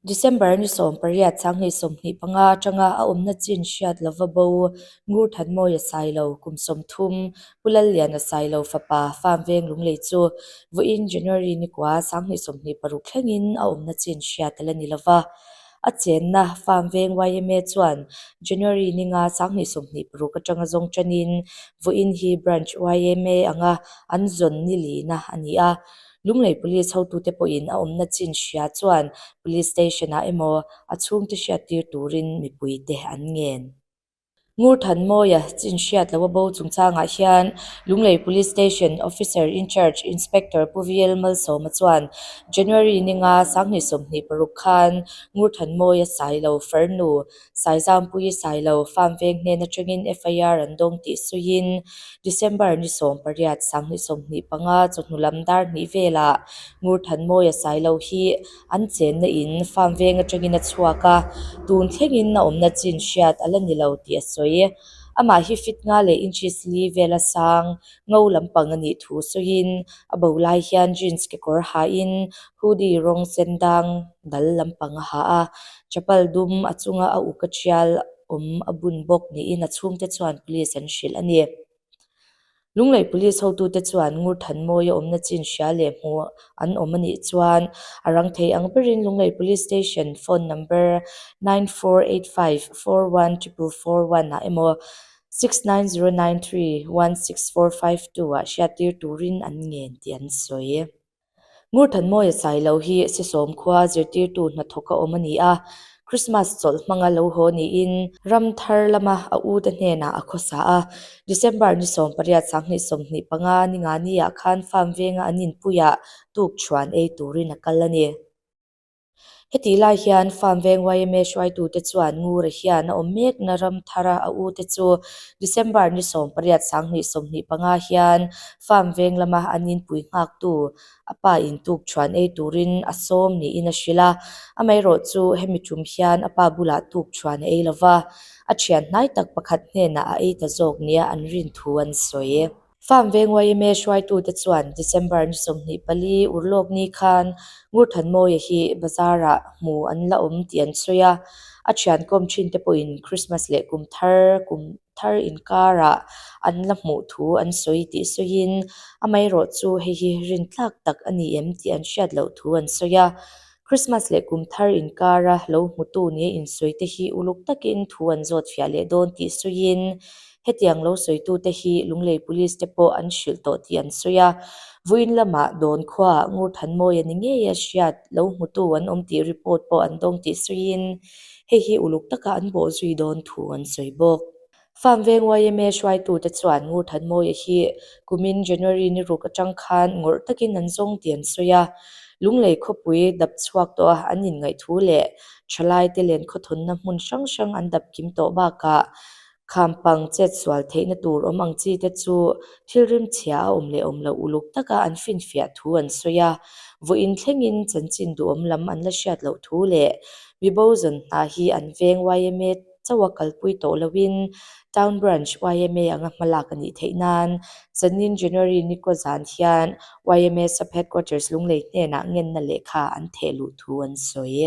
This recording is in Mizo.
December ni 18 2025 atanga a awmna chin hriat lova bo Ngurthanmawia Sailo kum 30 Pu Lalliana Sailo fapa Farm Veng Lunglei chu vawiin January ni kua 2026 thlengin a awmna chin hriat a la ni lova. A chenna Farm Veng yma chuan January ni nga 2026 atanga zawng tanin vawiin hi Branch yma anga an zawn ni lina a ni a. Lunglei Police hotute pawhin a awmna chin hria chuan Police Station-ah emaw a chhungte hriattir turin mipuite an ngen. Ngurthanmawia chin hriat loh a bo chungchangah hian Lunglei Police Station Officer in Charge Inspector Pu VL Malsawma chuan January ni nga 2026 khan Ngurthanmawia Sailo farnu Saizampuii Sailo farm veng hnen atangin FIR an dawng tih sawiin December ni 18 2025 chawhnu lam dar hnih velah Ngurthanmawia Sailo hi an chenna in farm veng atangin a chhuak a, tun thlengin a awmna chin hriat a la ni lo tih a sawi. Amah hi fit nga leh inches li vela sang ngo lampang a nih thu sawiin a bo lai hian jeans kekawr hain hoodie rawng sen dang dal lampang a ha a, chapal dum a chunga a uk a thial awm a bun bawk niin a chhungte chuan police an hrilh a ni. Lunglei Police hotute chuan Ngurthanmawia awmna chin hria leh hmuh an awm a nih chuan a rang thei ang berin Lunglei Police Station phone number 9485414441 ah emaw 6909316452 ah hriattir turin an ngen tih an sawi. Ngurthanmawia Sailo hi Sisawm khua zirtirtu hnathawk a awm a ni a, Christmas chawlh hmanga lo haw niin ram thar lama a ute hnenah a khawsa a. December ni 18 2025 ni nga niah khan farm venga an inpuiah tukṭhuan ei turin a kal a ni. Hetih lai hian Farm Veng yma hruaitute chuan Ngura hian a awm mekna ram thara a ute chu December ni 18 2025 hian Farm Veng lama an inpui nghaktu a pa in tukṭhuan ei turin a sawm niin a hrilh a. Amaherawh chu hemi tum hian a pa bulah tukṭhuan a ei lova, a thian hnai tak pakhat hnenah a ei ta zawk nia an rin thu an sawi. Farm Veng yma hruaitute chuan December ni 24 urlawk ni khan Ngurthanmawia hi bazar-ah hmu an la awm tih an sawi a, a thian kawm thinte pawhin Christmas leh kum thar kum thar inkarah an la hmuh thu an sawi tih sawiin amaherawh chu hei hi rintlak tak a ni em tih an hriat loh thu an sawi a. Christmas leh kum thar inkara lo hmutu nia insawi te hi uluk takin thu an zawt fiah leh dawn tih sawiin hetiang lo sawitute hi Lunglei Police te pawh an hrilh tawh tih an sawi a. Vawiin lamah Dawn khuaah Ngurthanmawia ni ngeia hriat lo hmutu an awm tih report pawh an dawng tih sawiin hei hi uluk taka an bawhzui dawn thu an sawi bawk. Farm Veng yma hruaitute chuan Ngurthanmawia hi kumin January ni ruk atang khan ngawrh takin an zawng tih an sawi a. Lunglei khawpui dap chhuak tawh a an inngaih thu leh thalaite len khawthawnna hmun hrang hrang an dap kim tawh bakah khampang chet sual theihna tur awm ang chi te chu thil rimchhia a awm leh awm loh uluk taka an finfiah thu an sawi a. Vawiin thlengin chanchin duhawm lam an la hriat loh thu leh mibo zawn hna hi an veng yma chauha kalpui tawh loin Town Branch yma anga hmalak a nih theih nan zanin January ni kaw zan hian yma Sub Headquarters Lunglei hnenah ngenna lehkha an theh luh thu an sawi.